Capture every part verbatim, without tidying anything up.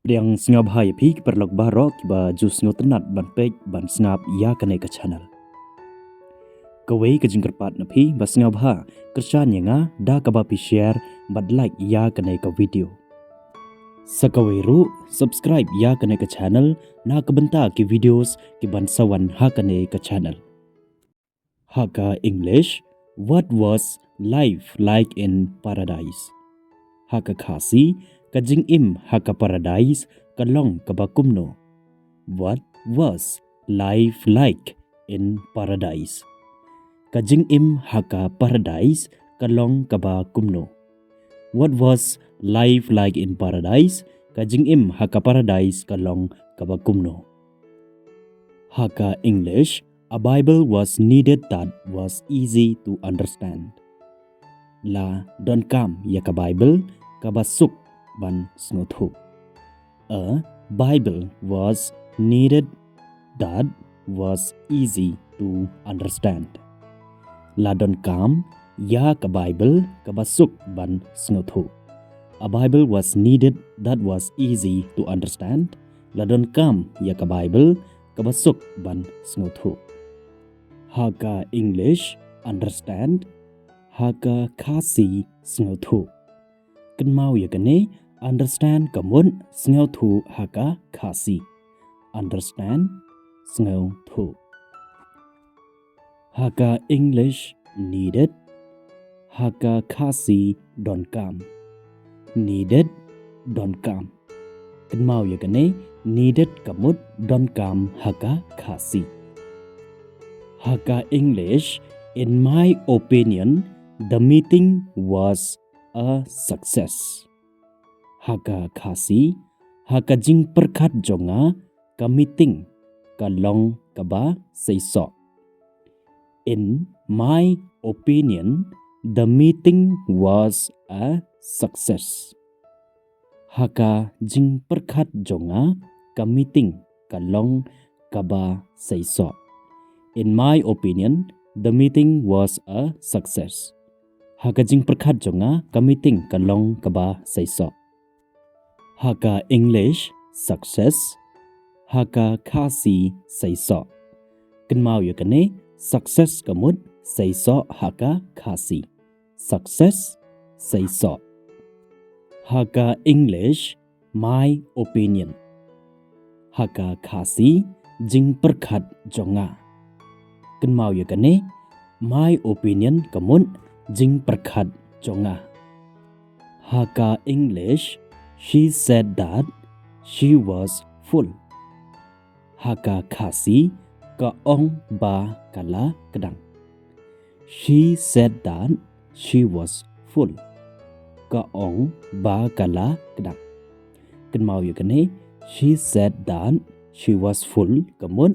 Pdiang sngewbha ïa phi ki paralok baroh kiba ju sngewtynnat ban peit ban sngap ïa kane ka channel. Kawei ka jingkyrpad na phi ba sngewbha kyrshan ïa nga da kaba phi share bad like ïa kane ka video. Sa kawei ruh subscribe ïa kane ka channel na ka bynta ki videos kiban sa wan ha kane ka channel. Ha ka English, what was life like in paradise? Ha ka Khasi, ka jingim ha ka paradise ka long kaba kumno? What was life like in paradise? Ka jingim ha ka paradise ka long kaba kumno? What was life like in paradise? Ka jingim ha ka paradise ka long kaba kumno? Ha ka English, a Bible was needed that was easy to understand. La donkam ïa ka Bible kaba suk ban sngewthuh. A Bible was needed that was easy to understand. La donkam ïa ka Bible kaba suk ban sngewthuh. A Bible was needed that was easy to understand. La donkam ïa ka Bible kaba suk ban sngewthuh. Ha ka English, understand. Ha ka Khasi, sngewthuh. Kynmaw ïa kane, understand ka mut sngewthuh ha ka Khasi. Understand, sngewthuh. Ha ka English, needed. Ha ka Khasi, donkam. Needed, donkam. Kynmaw ïa kane, needed ka mut donkam ha ka Khasi. Ha ka English, in my opinion, the meeting was a success. Ha ka Khasi, ha ka jingpyrkhat jong nga, ka meeting ka long kaba seisoh. In my opinion, the meeting was a success. Ha ka jingpyrkhat jong nga, ka meeting ka long kaba seisoh. In my opinion, the meeting was a success. Ha ka jingpyrkhat jong nga, ka meeting ka long kaba seisoh. Ha ka English, success. Ha ka Khasi, seisoh. Kynmaw ïa kane, success ka mut seisoh ha ka Khasi. Success, seisoh. Ha ka English, my opinion. Ha ka Khasi, jingpyrkhat jong nga. Kynmaw ïa kane, my opinion ka mut jingpyrkhat jong nga. Ha ka English, she said that she was full. Ha ka Khasi, ka ong ba ka la kdang. She said that she was full. Ka ong ba ka la kdang. Kynmaw ïa kane, she said that she was full, ka mut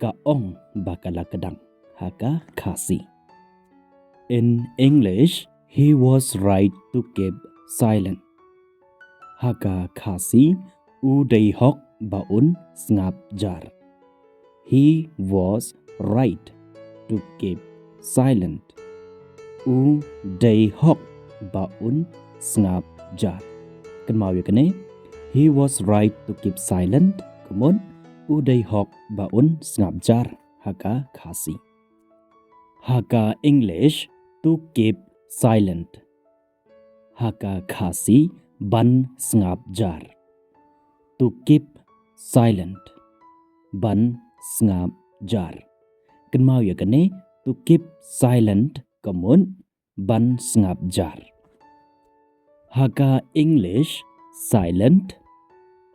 ka ong ba ka la kdang ha ka Khasi. In English, he was right to keep silent. Ha ka Khasi, u dei hok ba un sngap jar. He was right to keep silent. U dei hok ba un sngap jar. Kynmaw ïa kane, he was right to keep silent, ka mut u dei hok ba un sngap jar ha ka Khasi. Ha ka English, to keep silent. Ha ka Khasi, ban sngap jar. To keep silent. Ban sngap jar. Kynmaw ïa kane, to keep silent ka mut ban sngap jar. Ha ka English, silent.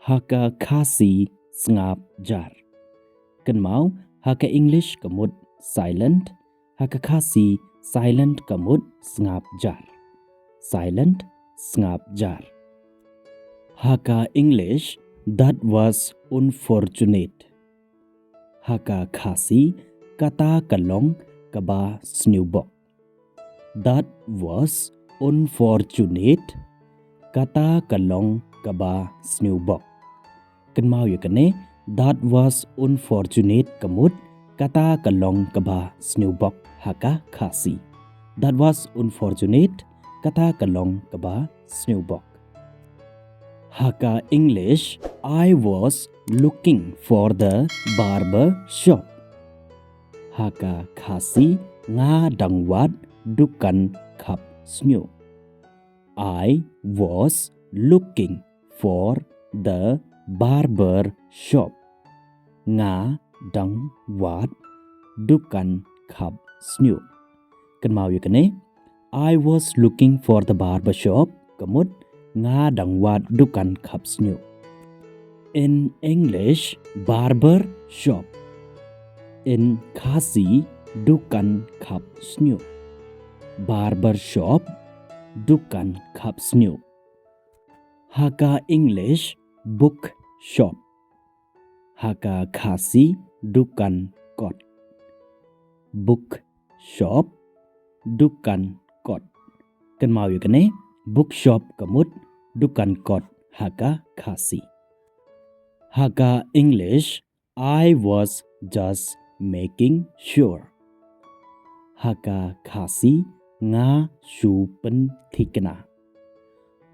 Ha ka Khasi, sngap jar. Kynmaw, ha ka English ka mut silent. Ha ka Khasi, silent ka mut sngap jar. Silent, sngap jar. Ha ka English, that was unfortunate. Ha ka Khasi, kata ka long kaba sniewbok. That was unfortunate. Kata ka long kaba sniewbok. Kynmaw ïa kane, that was unfortunate ka mut kata ka long kaba sniewbok ha ka Khasi. That was unfortunate, kata ka long kaba sniewbok. Ha ka English, I was looking for the barber shop. Ha ka Khasi, nga dang wad dukan khap sniuh. I was looking for the barber shop. Nga dang wad dukan khap sniuh. Kynmaw ïa kane, I was looking for the barber shop, ka mut nga dang wad dukan khap sniuh. In English, barber shop. In Khasi, dukan khap sniuh. Barber shop, dukan khap sniuh. Ha ka English, book shop. Ha ka Khasi, dukan kot. Book shop, dukan kot. Kynmaw ïa kane, book shop ka mut dukan kot ha ka Khasi. Ha ka English, I was just making sure. Ha ka Khasi, nga shu pynthikna.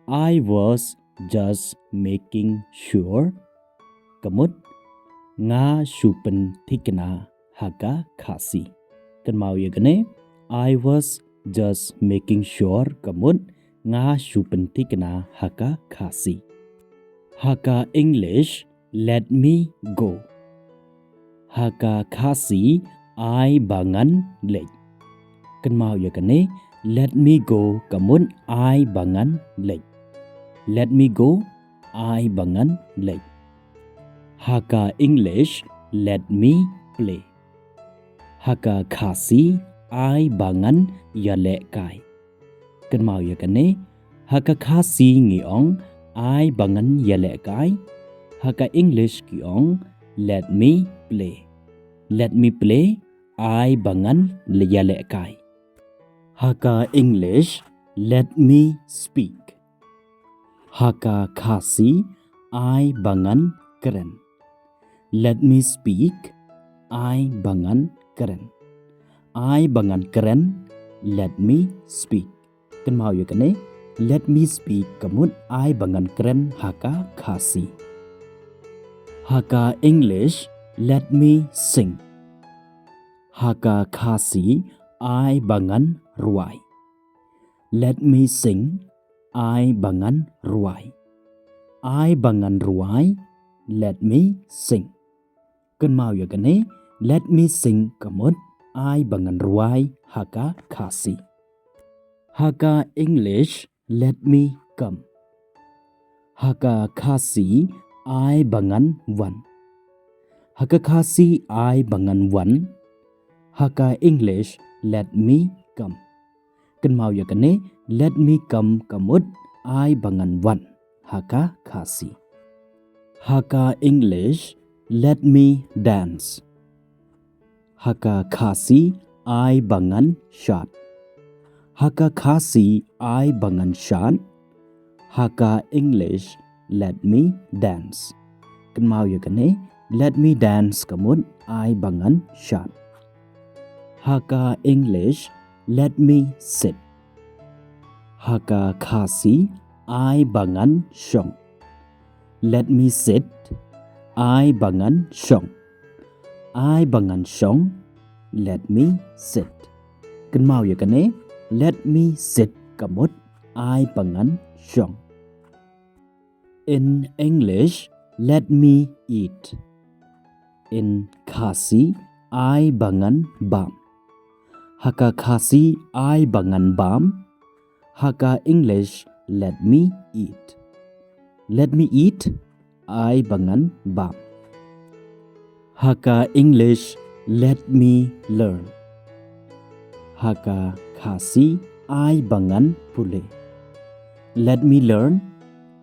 I was just making sure. Ka mut, nga shu pynthikna ha ka Khasi. Kynmaw ïa kane, I was just making sure, ka mut, nga shu pynthikna ha ka Khasi. Ha ka English, let me go. Ha ka Khasi, ai ba ngan leit. Kynmaw ïa kane, let me go ka mut ai ba ngan leit. Let me go, ai ba ngan leit. Ha ka English, let me play. Ha ka Khasi, ai ba ngan ïalehkai. Kynmaw ïa kane, ha ka Khasi ngi ong, ai ba ngan ïalehkai. Ha ka English ki ong, let me play. Let me play, ai ba ngan ïalehkai. Ha ka English, let me speak. Ha ka Khasi, ai ba ngan kren. Let me speak, ai ba ngan kren. Ai ba ngan kren, let me speak. Kynmaw ïa kane, let me speak ka mut ai ba ngan kren ha ka Khasi. Ha ka English, let me sing. Ha ka Khasi, ai ba ngan rwai. Let me sing, ai ba ngan rwai. Ai ba ngan rwai, let me sing. Kynmaw ïa kane, let me sing ka mut ai ba ngan rwai ha ka Khasi. Ha ka English, let me come. Ha ka Khasi, ai ba ngan wan. Ha ka Khasi, ai ba ngan wan. Ha ka English, let me come. Kynmaw ïa kane, let me come ka mut ai ba ngan wan ha ka Khasi. Ha ka English, let me dance. Ha ka Khasi, ai ba ngan shad. Ha ka Khasi, ai ba ngan shad. Ha ka English, let me dance. Kynmaw ïa kane, let me dance ka mut ai ba ngan shad. Ha ka English, let me sit. Ha ka Khasi, ai ba ngan shong. Let me sit, ai ba ngan shong. Ai ba ngan shong, let me sit. Kynmaw ïa kane, let me sit ka mut ai ba ngan shong. In English, let me eat. In Khasi, ai ba ngan bam. Ha ka Khasi, ai ba ngan bam. Ha ka English, let me eat. Let me eat, ai ba ngan bam. Ha ka English, let me learn. Ha ka Khasi, ai ba ngan pule. Let me learn,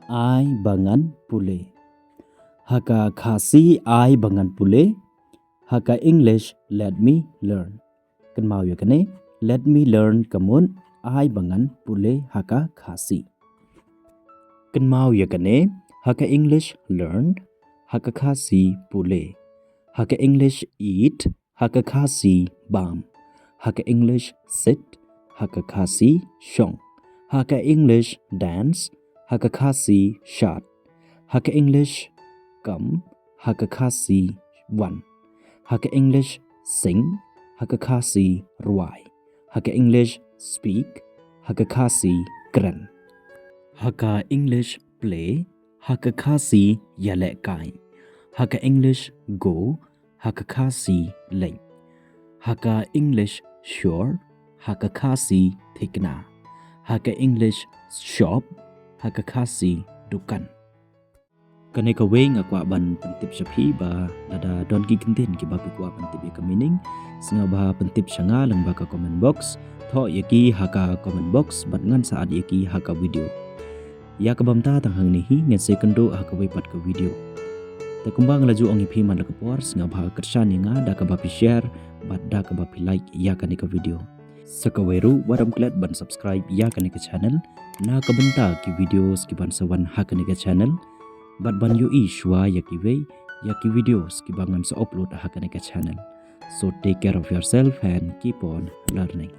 ai ba ngan pule. Ha ka Khasi, ai ba ngan pule. Ha ka English, let me learn. Kynmaw ïa kane, let me learn ka mut ai ba ngan pule ha ka Khasi. Kynmaw ïa kane, ha ka English, learn. Ha ka Khasi, pule. Ha ka English, eat. Ha ka Khasi, bam. Ha ka English, sit. Ha ka Khasi, shong. Ha ka English, dance. Ha ka Khasi, shad. Ha ka English, come. Ha ka Khasi, wan. Ha ka English, sing. Ha ka Khasi, rwai. Ha ka English, speak. Ha ka Khasi, kren. Ha ka English, play. Ha ka Khasi, ïalehkai. Ha ka English, go. Ha ka Khasi, leit. Ha ka English, sure. Ha ka Khasi, thikna. Ha ka English, shop. Ha ka Khasi, dukan. Kane kawei nga kwah ban pyntip sha phi ba lada don ki kyntien kiba phi kwah ban tip ïa ka meaning, sngewbha pyntip sha nga lyngba ka comment box. Thoh ïa ki ha ka comment box bad ngan sa add ïa ki ha ka video. Ïa kaba mynta tang hangne hi, ngin sa ïakynduh ha kawei pat ka video. Te kumba nga la ju ong ïa phi man la ka por, sngewbha kyrshan ïa nga da kaba phi share bad da kaba phi like ïa kane ka video. Sa kawei ruh wat ym klet ban subscribe ïa kane ka channel na ka bynta ki videos kiban sa wan ha kane ka channel. Bad ban ïohi shuwa ïa kiwei ïa ki videos kiba ngan sa upload ha kane ka channel. So take care of yourself and keep on learning.